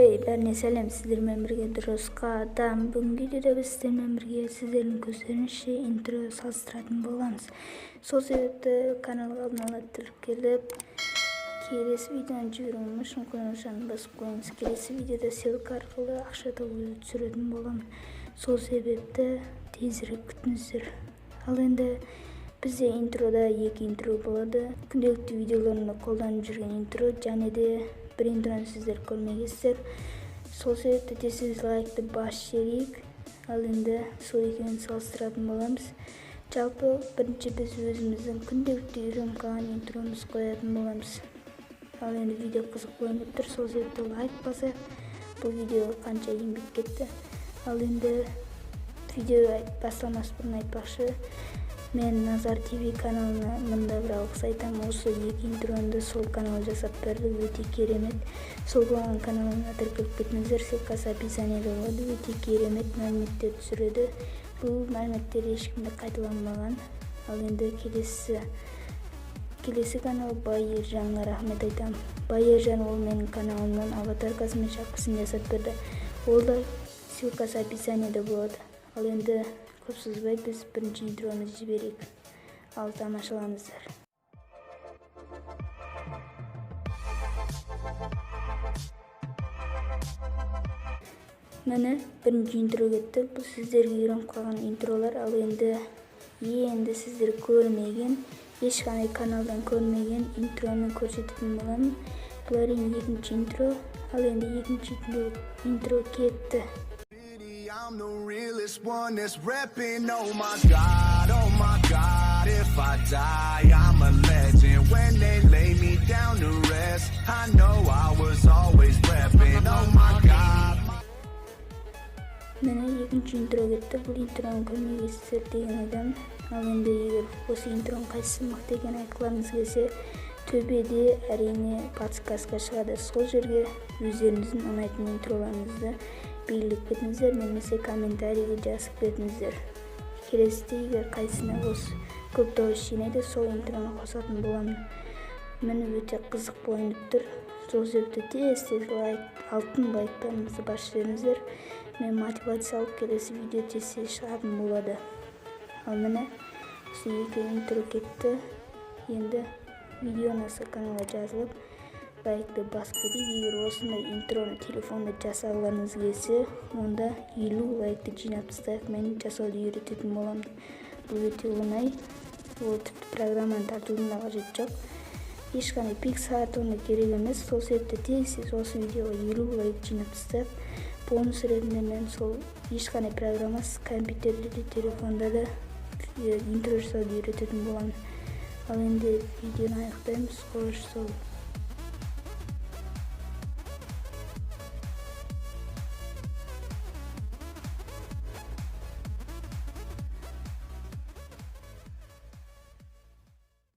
Эй, бәріне сәлем, сіздермен бірге Дұрыс Қадам. Бүгінгі видеода біз сіздермен бірге сіздердің көздеріңізше интро салыстыратын боламыз. Сол себепті каналға алдын ала тіркеліп, келесі видеоны жіберуім үшін қоңыраушаны басып қойыңыз. Келесі видеода ссылка арқылы ақша табуды түсіретін боламын. Сол себепті тезірек күтіңіздер. Ал енді бізде интрода екі интро болады. Күнделікті видеоларымда қолданып жүрген интро және де бір интроны сіздер көрмегенсіздер. Сол себепті тез лайкты басып жіберейік. Ал енді сол екеуін салыстыратын боламыз. Жалпы бірінші біз өзіміздің күнделікті үйреніп қалған интромыз қоятын боламыз. Ал енді видео қызық болайын деп тұр, сол себепті лайк басайық. Бұл видеоға қанша еңбек кетті. Ал енді видео басталмас бұрын айтпақшы, мен Назар ТВ каналына мында бір алғыс айтамын. Осы екі интроны сол канал жасап берді, өте керемет. Сол болған каналына тіркеліп кетіңіздер, ссылкасы описаниеда болады. Өте керемет мәліметтер түсіреді. Бұл мәліметтер ешкімде қайталанбаған. Ал енді келесі канал Бай Ержанға рахмет айтамын. Бай Ержан ол менің каналымнан аватаркасы мен шапкасын жасап берді. Ол да ссылкасы описаниеда болады. Ал енді көп созбай біз бірінші интромызды жіберейік. Ал тамашалаңыздар. Міне бірінші интро кетті. Бұл сіздерге үйреніп қалған интролар. Ал енді сіздер көрмеген, ешқандай каналдан көрмеген интроны көрсететін боламын. Бұл әрине екінші интро. Ал енді екінші интро кетті. I'm the realest one that's repping. Oh my God, oh my God. If I die, I'm a legend. When they lay me down to rest, I know I was always repping. Oh my God. Міне екінші интро кетті. Бұл интроны көрмегенсіздер деген ойдамын. Ал енді егер осы интроның қайсысы мықты екенін айтқыларыңыз келсе, төбеде әрине подсказка шығады. Сол жерге өздеріңіздің ұнайтын интроларыңызды белгілеп кетіңіздер, немесе комментарийге жазып кетіңіздер. Келесіде егер қайсысына осы көп дауыс жинайды, сол интроны қосатын боламын. Міне өте қызық болайын деп тұр. Сол себепті тез-тез лайк, алтын лайктарыңызды басып жіберіңіздер. Мен мотивация алып келесі видео тез-тез шығатын болады. Ал міне осы екі интро кетті. Енді видеоны осы каналға жазылып, лайкты басып кетейік. Егер осындай интроны телефонда жасағыларыңыз келсе, онда 50 лайкты жинап тастайық, мен жасауды үйрететін боламын. Бұл өте оңай. Ол тіпті программаны тартудың да қажеті жоқ. Ешқандай PicsArt оны керек емес. Сол себепті тез-тез осы видеоға 50 лайк жинап тастайық. Бонус ретінде мен сол ешқандай программасыз компьютерде де, телефонда да интро жасауды үйрететін боламын. Ал енді видеоны аяқтаймыз. Қош сау.